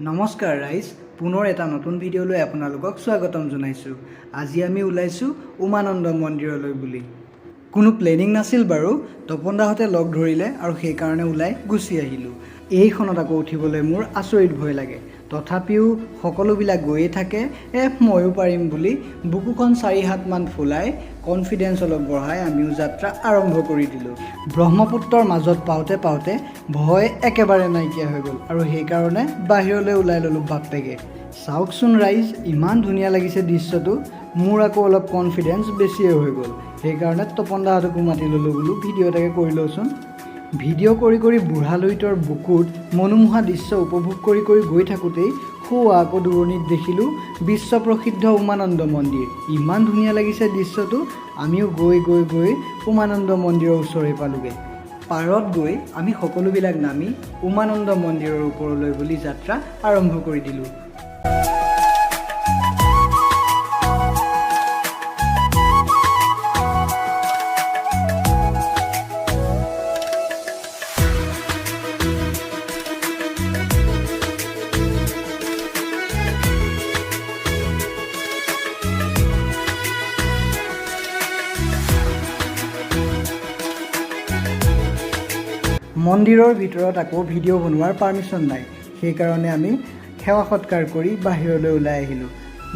নমস্কাৰ ৰাইজ, পুনৰ এটা নতুন ভিডিঅ'লৈ আপোনালোকক স্বাগতম জনাইছোঁ। আজি আমি ওলাইছোঁ উমানন্দ মন্দিৰলৈ বুলি। কোনো প্লেনিং নাছিল বাৰু, তপন দাহঁতে লগ ধৰিলে আৰু সেইকাৰণে ওলাই গুচি আহিলোঁ। এইখনত আকৌ উঠিবলৈ মোৰ আচৰিত ভয় লাগে। তথাপিও সকলোবিলাক গৈয়ে থাকে, ময়ো পাৰিম বুলি বুকুখন 4 হাতমান ফুলাই, কনফিডেঞ্চ অলপ বঢ়াই আমিও যাত্ৰা আৰম্ভ কৰি দিলোঁ। ব্ৰহ্মপুত্ৰৰ মাজত পাওঁতে পাওঁতে ভয় একেবাৰে নাইকিয়া হৈ গ'ল আৰু সেইকাৰণে বাহিৰলৈ ওলাই ল'লোঁ। বাপ্পেকে চাওকচোন ৰাইজ, ইমান ধুনীয়া লাগিছে দৃশ্যটো। মোৰ আকৌ অলপ কনফিডেঞ্চ বেছিয়ে হৈ গ'ল, সেইকাৰণে তপন দাহঁতকো মাতি ল'লোঁ, বোলো ভিডিঅ' এটাকে কৰি লওঁচোন। ভিডিঅ' কৰি কৰি বুঢ়া লুইতৰ বুকুত মনোমোহা দৃশ্য উপভোগ কৰি কৰি গৈ থাকোঁতেই সৌৱা আকৌ দূৰণিত দেখিলোঁ বিশ্বপ্ৰসিদ্ধ উমানন্দ মন্দিৰ। ইমান ধুনীয়া লাগিছে দৃশ্যটো। আমিও গৈ গৈ গৈ উমানন্দ মন্দিৰৰ ওচৰে পালোগৈ। পাৰত গৈ আমি সকলোবিলাক নামি উমানন্দ মন্দিৰৰ ওপৰলৈ বুলি যাত্ৰা আৰম্ভ কৰি দিলোঁ। মন্দিৰৰ ভিতৰত আকৌ ভিডিঅ' বনোৱাৰ পাৰ্মিশ্যন নাই। সেইকাৰণে আমি সেৱা সৎকাৰ কৰি বাহিৰলৈ ওলাই আহিলোঁ।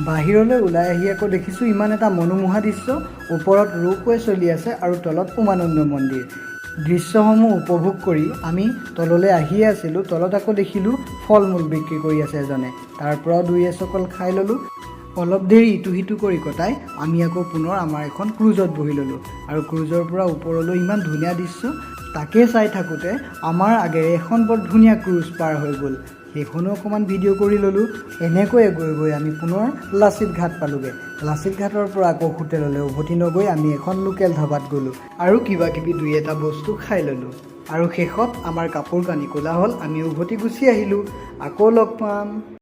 বাহিৰলৈ ওলাই আহি আকৌ দেখিছোঁ ইমান এটা মনোমোহা দৃশ্য। ওপৰত ৰোপৱে চলি আছে আৰু তলত উমানন্দ মন্দিৰ। দৃশ্যসমূহ উপভোগ কৰি আমি তললৈ আহিয়ে আছিলোঁ, তলত আকৌ দেখিলোঁ ফল মূল বিক্ৰী কৰি আছে এজনে। তাৰ পৰাও দুই এচকল খাই ল'লোঁ। অলপ দেৰি ইটো সিটো কৰি কটাই আমি আকৌ পুনৰ আমাৰ এখন ক্ৰুজত বহি ল'লোঁ আৰু ক্ৰুজৰ পৰা ওপৰলৈ ইমান ধুনীয়া দৃশ্য, তাকে চাই থাকোঁতে আমাৰ আগেৰে এখন বৰ ধুনীয়া ক্ৰুজ পাৰ হৈ গ'ল। সেইখনো অকণমান ভিডিঅ' কৰি ল'লোঁ। এনেকৈয়ে গৈ গৈ আমি পুনৰ লাচিত ঘাট পালোগৈ। লাচিত ঘাটৰ পৰা আকৌ হোটেললৈ উভতি নগৈ আমি এখন লোকেল ধাবাত গ'লোঁ আৰু কিবা কিবি দুই এটা বস্তু খাই ল'লোঁ। আৰু শেষত আমাৰ কাপোৰ কানি কোলা হ'ল, আমি উভতি গুচি আহিলোঁ। আকৌ লগ পাম।